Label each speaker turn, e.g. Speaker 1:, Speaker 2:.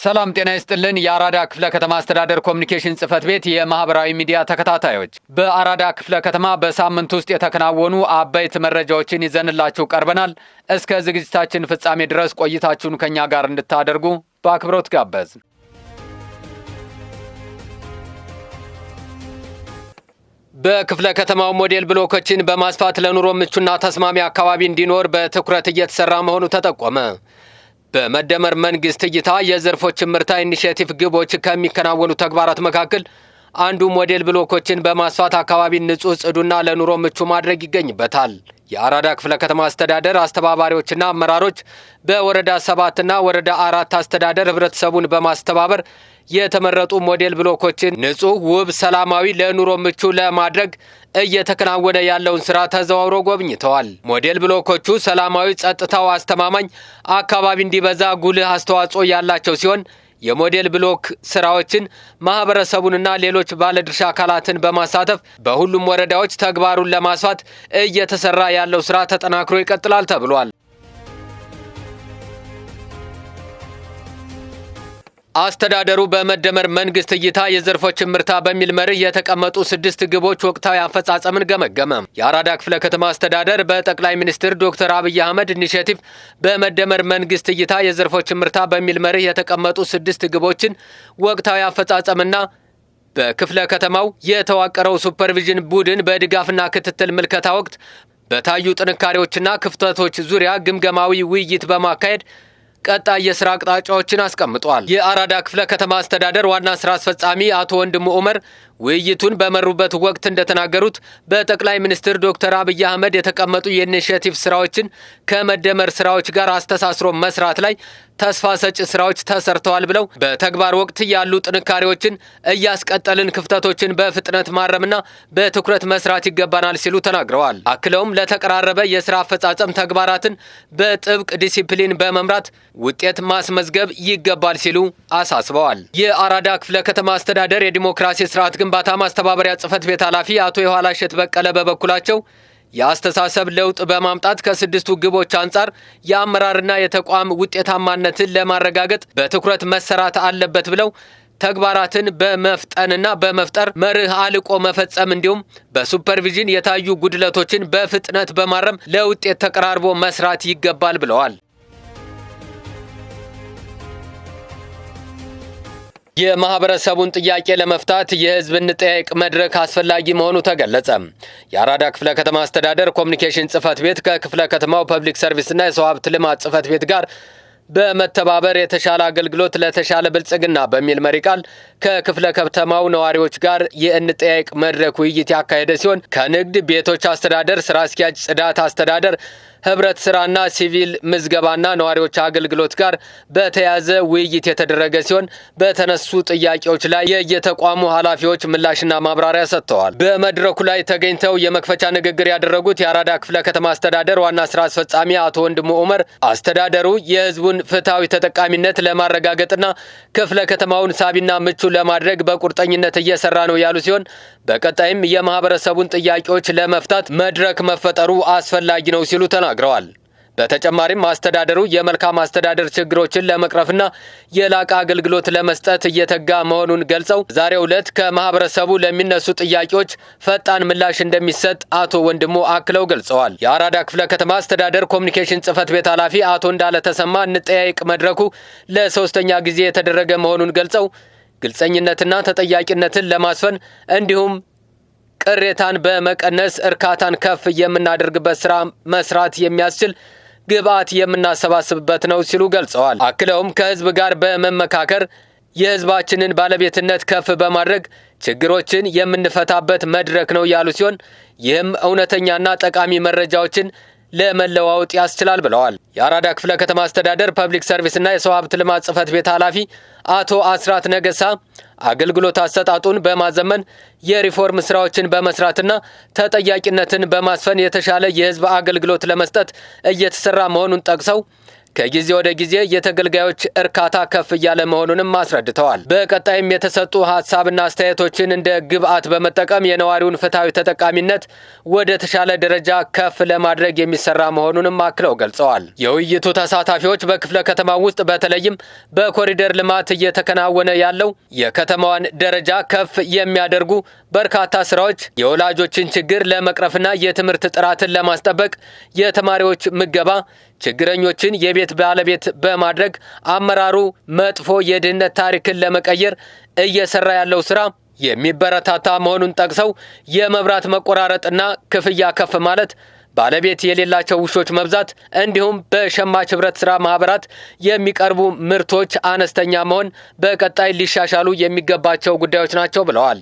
Speaker 1: ሰላም ጤና ይስጥልን። የአራዳ ክፍለ ከተማ አስተዳደር ኮሚኒኬሽን ጽሕፈት ቤት የማህበራዊ ሚዲያ ተከታታዮች፣ በአራዳ ክፍለ ከተማ በሳምንት ውስጥ የተከናወኑ አበይት መረጃዎችን ይዘንላችሁ ቀርበናል። እስከ ዝግጅታችን ፍጻሜ ድረስ ቆይታችሁን ከኛ ጋር እንድታደርጉ በአክብሮት ጋበዝን። በክፍለ ከተማው ሞዴል ብሎኮችን በማስፋት ለኑሮ ምቹና ተስማሚ አካባቢ እንዲኖር በትኩረት እየተሰራ መሆኑ ተጠቆመ። በመደመር መንግስት እይታ የዘርፎች እምርታ ኢኒሼቲቭ ግቦች ከሚከናወኑ ተግባራት መካከል አንዱ ሞዴል ብሎኮችን በማስፋት አካባቢን ንጹህ፣ ጽዱና ለኑሮ ምቹ ማድረግ ይገኝበታል። የአራዳ ክፍለ ከተማ አስተዳደር አስተባባሪዎችና አመራሮች በወረዳ 7ና ወረዳ 4 አስተዳደር ህብረተሰቡን በማስተባበር የተመረጡ ሞዴል ብሎኮችን ንጹህ፣ ውብ፣ ሰላማዊ፣ ለኑሮ ምቹ ለማድረግ እየተከናወነ ያለውን ስራ ተዘዋውሮ ጎብኝተዋል። ሞዴል ብሎኮቹ ሰላማዊ፣ ጸጥታው አስተማማኝ አካባቢ እንዲበዛ ጉልህ አስተዋጽኦ ያላቸው ሲሆን፣ የሞዴል ብሎክ ስራዎችን ማህበረሰቡንና ሌሎች ባለድርሻ አካላትን በማሳተፍ በሁሉም ወረዳዎች ተግባሩን ለማስፋት እየተሰራ ያለው ስራ ተጠናክሮ ይቀጥላል ተብሏል። አስተዳደሩ በመደመር መንግስት እይታ የዘርፎች እምርታ በሚል መርህ የተቀመጡ 6 ግቦች ወቅታዊ አፈጻጸምን ገመገመ። የአራዳ ክፍለ ከተማ አስተዳደር በጠቅላይ ሚኒስትር ዶክተር አብይ አህመድ ኢኒሼቲቭ በመደመር መንግስት እይታ የዘርፎች እምርታ በሚል መርህ የተቀመጡ 6 ግቦችን ወቅታዊ አፈጻጸምና በክፍለ ከተማው የተዋቀረው ሱፐርቪዥን ቡድን በድጋፍና ክትትል ምልከታ ወቅት በታዩ ጥንካሬዎችና ክፍተቶች ዙሪያ ግምገማዊ ውይይት በማካሄድ ቀጣይ የስራ አቅጣጫዎችን አስቀምጧል። የአራዳ ክፍለ ከተማ አስተዳደር ዋና ስራ አስፈጻሚ አቶ ወንድሙ ኡመር ውይይቱን በመሩበት ወቅት እንደተናገሩት፣ በጠቅላይ ሚኒስትር ዶክተር አብይ አህመድ የተቀመጡ የኢኒሼቲቭ ስራዎችን ከመደመር ስራዎች ጋር አስተሳስሮ መስራት ላይ ተስፋ ሰጪ ስራዎች ተሰርተዋል ብለው፣ በተግባር ወቅት ያሉ ጥንካሬዎችን እያስቀጠልን ክፍተቶችን በፍጥነት ማረምና በትኩረት መስራት ይገባናል ሲሉ ተናግረዋል። አክለውም ለተቀራረበ የስራ አፈጻጸም ተግባራትን በጥብቅ ዲሲፕሊን በመምራት ውጤት ማስመዝገብ ይገባል ሲሉ አሳስበዋል። የአራዳ ክፍለ ከተማ አስተዳደር የዲሞክራሲ ስርዓት ግንባታ ማስተባበሪያ ጽህፈት ቤት ኃላፊ አቶ የኋላሸት በቀለ በበኩላቸው፣ የአስተሳሰብ ለውጥ በማምጣት ከስድስቱ ግቦች አንጻር የአመራርና የተቋም ውጤታማነትን ለማረጋገጥ በትኩረት መሰራት አለበት ብለው፣ ተግባራትን በመፍጠንና በመፍጠር መርህ አልቆ መፈጸም እንዲሁም በሱፐርቪዥን የታዩ ጉድለቶችን በፍጥነት በማረም ለውጤት ተቀራርቦ መስራት ይገባል ብለዋል። የማህበረሰቡን ጥያቄ ለመፍታት የህዝብ እንጠያየቅ መድረክ አስፈላጊ መሆኑ ተገለጸ። የአራዳ ክፍለ ከተማ አስተዳደር ኮሚኒኬሽን ጽህፈት ቤት ከክፍለ ከተማው ፐብሊክ ሰርቪስና የሰው ሀብት ልማት ጽህፈት ቤት ጋር በመተባበር የተሻለ አገልግሎት ለተሻለ ብልጽግና በሚል መሪ ቃል ከክፍለ ከተማው ነዋሪዎች ጋር የእንጠያየቅ መድረክ ውይይት ያካሄደ ሲሆን፣ ከንግድ ቤቶች አስተዳደር ስራ አስኪያጅ፣ ጽዳት አስተዳደር፣ ህብረት ስራና ሲቪል ምዝገባና ነዋሪዎች አገልግሎት ጋር በተያያዘ ውይይት የተደረገ ሲሆን፣ በተነሱ ጥያቄዎች ላይ የየተቋሙ ኃላፊዎች ምላሽና ማብራሪያ ሰጥተዋል። በመድረኩ ላይ ተገኝተው የመክፈቻ ንግግር ያደረጉት የአራዳ ክፍለ ከተማ አስተዳደር ዋና ስራ አስፈጻሚ አቶ ወንድሙ ኡመር፣ አስተዳደሩ የህዝቡን ፍትሐዊ ተጠቃሚነት ለማረጋገጥና ክፍለ ከተማውን ሳቢና ምቹ ለማድረግ በቁርጠኝነት እየሰራ ነው ያሉ ሲሆን፣ በቀጣይም የማህበረሰቡን ጥያቄዎች ለመፍታት መድረክ መፈጠሩ አስፈላጊ ነው ሲሉ ተናግረዋል። በተጨማሪም አስተዳደሩ የመልካም አስተዳደር ችግሮችን ለመቅረፍና የላቀ አገልግሎት ለመስጠት እየተጋ መሆኑን ገልጸው፣ ዛሬው ዕለት ከማህበረሰቡ ለሚነሱ ጥያቄዎች ፈጣን ምላሽ እንደሚሰጥ አቶ ወንድሙ አክለው ገልጸዋል። የአራዳ ክፍለ ከተማ አስተዳደር ኮሚኒኬሽን ጽህፈት ቤት ኃላፊ አቶ እንዳለ ተሰማ እንጠያየቅ መድረኩ ለሶስተኛ ጊዜ የተደረገ መሆኑን ገልጸው፣ ግልጸኝነትና ተጠያቂነትን ለማስፈን እንዲሁም ቅሬታን በመቀነስ እርካታን ከፍ የምናደርግበት ስራ መስራት የሚያስችል ግብዓት የምናሰባስብበት ነው ሲሉ ገልጸዋል። አክለውም ከህዝብ ጋር በመመካከር የህዝባችንን ባለቤትነት ከፍ በማድረግ ችግሮችን የምንፈታበት መድረክ ነው ያሉ ሲሆን፣ ይህም እውነተኛና ጠቃሚ መረጃዎችን ለመለዋወጥ ያስችላል ብለዋል። የአራዳ ክፍለ ከተማ አስተዳደር ፐብሊክ ሰርቪስና የሰው ሀብት ልማት ጽህፈት ቤት ኃላፊ አቶ አስራት ነገሳ አገልግሎት አሰጣጡን በማዘመን የሪፎርም ስራዎችን በመስራትና ተጠያቂነትን በማስፈን የተሻለ የህዝብ አገልግሎት ለመስጠት እየተሰራ መሆኑን ጠቅሰው፣ ከጊዜ ወደ ጊዜ የተገልጋዮች እርካታ ከፍ እያለ መሆኑንም አስረድተዋል። በቀጣይም የተሰጡ ሀሳብና አስተያየቶችን እንደ ግብዓት በመጠቀም የነዋሪውን ፍትሐዊ ተጠቃሚነት ወደ ተሻለ ደረጃ ከፍ ለማድረግ የሚሰራ መሆኑንም አክለው ገልጸዋል። የውይይቱ ተሳታፊዎች በክፍለ ከተማ ውስጥ በተለይም በኮሪደር ልማት እየተከናወነ ያለው የከተማዋን ደረጃ ከፍ የሚያደርጉ በርካታ ስራዎች የወላጆችን ችግር ለመቅረፍና የትምህርት ጥራትን ለማስጠበቅ የተማሪዎች ምገባ፣ ችግረኞችን የቤት ባለቤት በማድረግ አመራሩ መጥፎ የድህነት ታሪክን ለመቀየር እየሰራ ያለው ስራ የሚበረታታ መሆኑን ጠቅሰው፣ የመብራት መቆራረጥና ክፍያ ከፍ ማለት፣ ባለቤት የሌላቸው ውሾች መብዛት እንዲሁም በሸማች ህብረት ስራ ማህበራት የሚቀርቡ ምርቶች አነስተኛ መሆን በቀጣይ ሊሻሻሉ የሚገባቸው ጉዳዮች ናቸው ብለዋል።